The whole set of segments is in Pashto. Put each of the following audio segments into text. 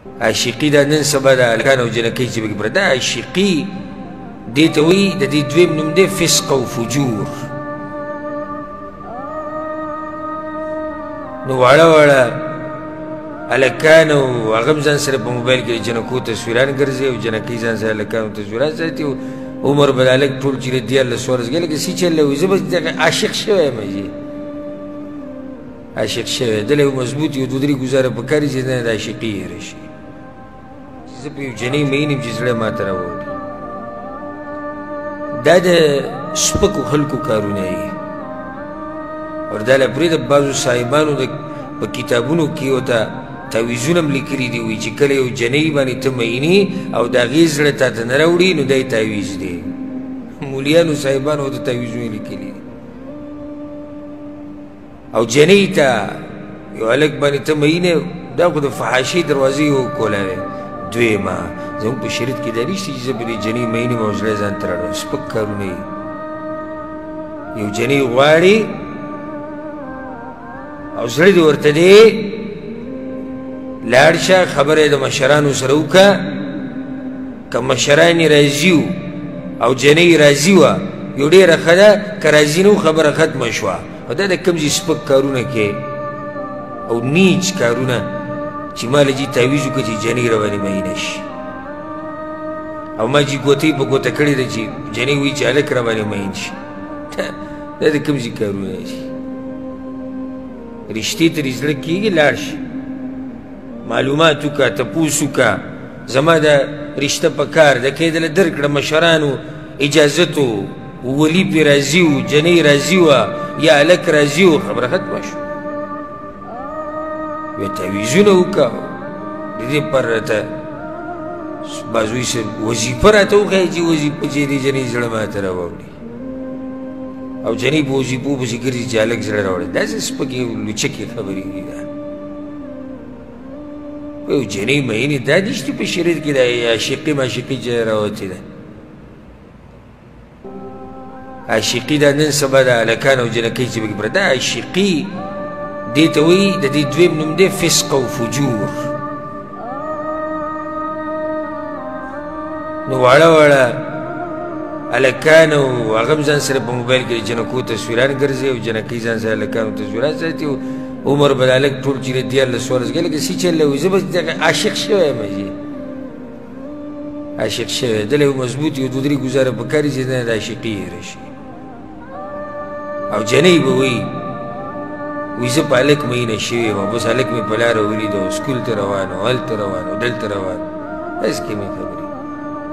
عاشقي دا نن سبا د هلکان او جنکۍ چې پکې پرته، دا عاشقي دې ته وایي، د دې دویم نوم دی فسق او فجور. نو واړه واړه هلکان او هغه هم ځان سره په موبایل کې د جنکو تصویران ګرځي او جنکۍ ځان سره هلکانو تصویران ساتي. عمر به د هلک ټول چې 13 ورځې کېږي، لکه څه چل وي، زه به دغه عاشق شوی یم، جي عاشق شوی. دله یو مضبوط یو دوه درې ګزاره پکار دي چې نه د عاشقي هېره شي. زه په یو جنۍ مین یم چې زړه ماته راوړي. دا د سپکو خلکو کارونه دي. او دا له پرېږده بعضو صاحبانو د په کتابونو کې ورته تعویذونه هم لیکلي دي، وایي چې کله یو جنۍ باندې ته مینې او د هغې زړه تا ته نه راوړي نو دا یې تعویذ دی. مولیانو صاحبانو ورته تعویذونه لیکلي دي. او جنۍ ته یو هلک باندې ته مینې، دا خو د فحاشۍ دروازې یو کولاوی. دویمه زموږ په شریعت کې دا نشته چې زه په دې جنۍ مین یم او زړه ځان ته راوړم. سپک کارونه یې. یو جنۍ غواړي او زړه دې ورته دی، لاړ شه خبره یې د مشرانو سره وکړه. که مشران یې راضي وو او جنۍ راضي وه یو ډېره ښه ده، که راضي نه وو خبره ختمه شوه. او دا د کوم ځای سپک کارونه کې او نیچ کارونه چې ما له جي تعویذ وکړه چې جنۍ راباندې مینه شي، او ما جي ګوتې په ګوته کړې ده چې جنۍ وایي چې هلک راباندې مین شي. دا د کوم ځای کارونه دي؟ رشتې ته دې زړه کېږي، لاړ شي معلومات وکړه، تپوس وکړه، زما د رشته په کار ده، که یې دله درکړه مشرانو اجازت و، ولي پرې راضي و، جنۍ راضي وه یا هلک راضي و، خبره ختمه شوه. بیا تعویذونه وکړه د دې لپاره راته بعض وایي څه وظیفه راته وښایي چې وظیفه چې دې جنۍ زړه ماته راوړي، او جنۍ په وظیفو پسې ګرځي چې هلک زړه راوړي. داسې سپکې لوچکې خبرې دي. دا یو جنۍ مینې دا نشته په شریعت کې، دا عاشقي ماشقي چې راوتې ده. عاشقي دا نن سبا د هلکان او جنکۍ چې پکې پرته، دا عاشقي دې ته وایي، د دې دویم نوم دی فسق او فجور. نو واړه واړه هلکان او هغه هم ځان سره په موبایل کې د جنکو تصویران ګرځي او جنکۍ ځان سره هلکانو تصویران ساتي. عمر به د هلک ټول چې 13 ورځې کېږي، لکه څه چل وي، زه به دغه عاشق شوی یم، جي عاشق شوی. دله یو مضبوط یو دوه درې ګزاره پکار دي چې نه د عاشقي هېره شي. او جنۍ به وایي وایي زه په هلک مینه شوی یم، بس هلک مې په لاره ولید او سکول ته روان و، هلته روان و، دلته روان و. داسې کمې خبرې.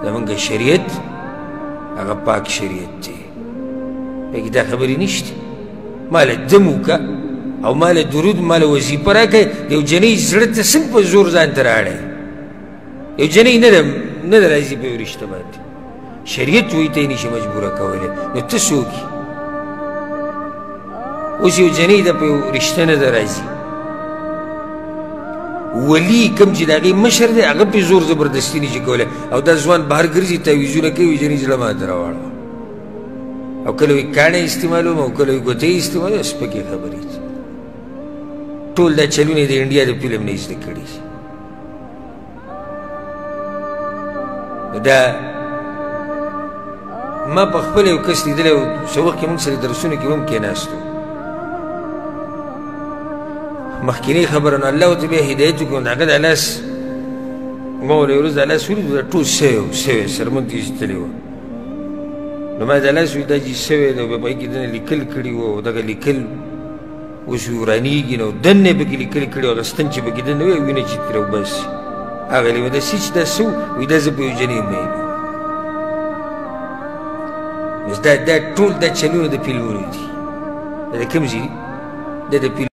زمونږ شریعت هغه پاک شریعت دی، پکې دا خبرې نشته. ما له دم وکړه او ما له درود، ما له وظیفه راکړه. یو جنۍ زړه ته څنګه په زور ځان ته راړی؟ یو جنۍ نه ده راځي په یو رشته باندې، شریعت وایي ته یې نشي مجبوره کولی، نو ته څوک یې؟ اوس یو جنۍ ده په یو رشته نه ده راځي، ولي کوم چې د هغې مشر دی هغه پرې زور زبردستي نشي کولی، او دا ځوان بهر ګرځي تعویذونه کوي، جنۍ زړه ماته راواړوه. او کله وایي کاڼی استعمالوم او کله وایي ګوتې استعمالوم. سپکې خبرې دي. ټول دا چلونه د انډیا د فلم نه زده کړي دي. دا ما په خپل یو کس لیدلی و، څه وخت کې موږ سره درسونو کې هم کښېناستو. مخکینۍ خبره، نو الله ورته بیا هدایت وکړو. نو هغه د لاس ما ورته یو ورځ د لاس ولید، دا ټول سوی و، سوی څرمن ته ایستلی وه. نو ما د لاس ولید دا چې سوی دی، بیا په هغې کې دننه لیکل کړي وو، او دغه لیکل اوس ورانېږي، نو دننه یې پکې لیکل کړي وو، هغه ستن چې پکې دننه وي وینه چې ترې وباسي. هغه لیوه دا څه چې دا څه وو؟ وایي دا زه په یو جنۍ مین وم. اوس دا ټول دا چلونه د فلمونو دي. دا د کوم ځای دي؟ دا د فلمونو.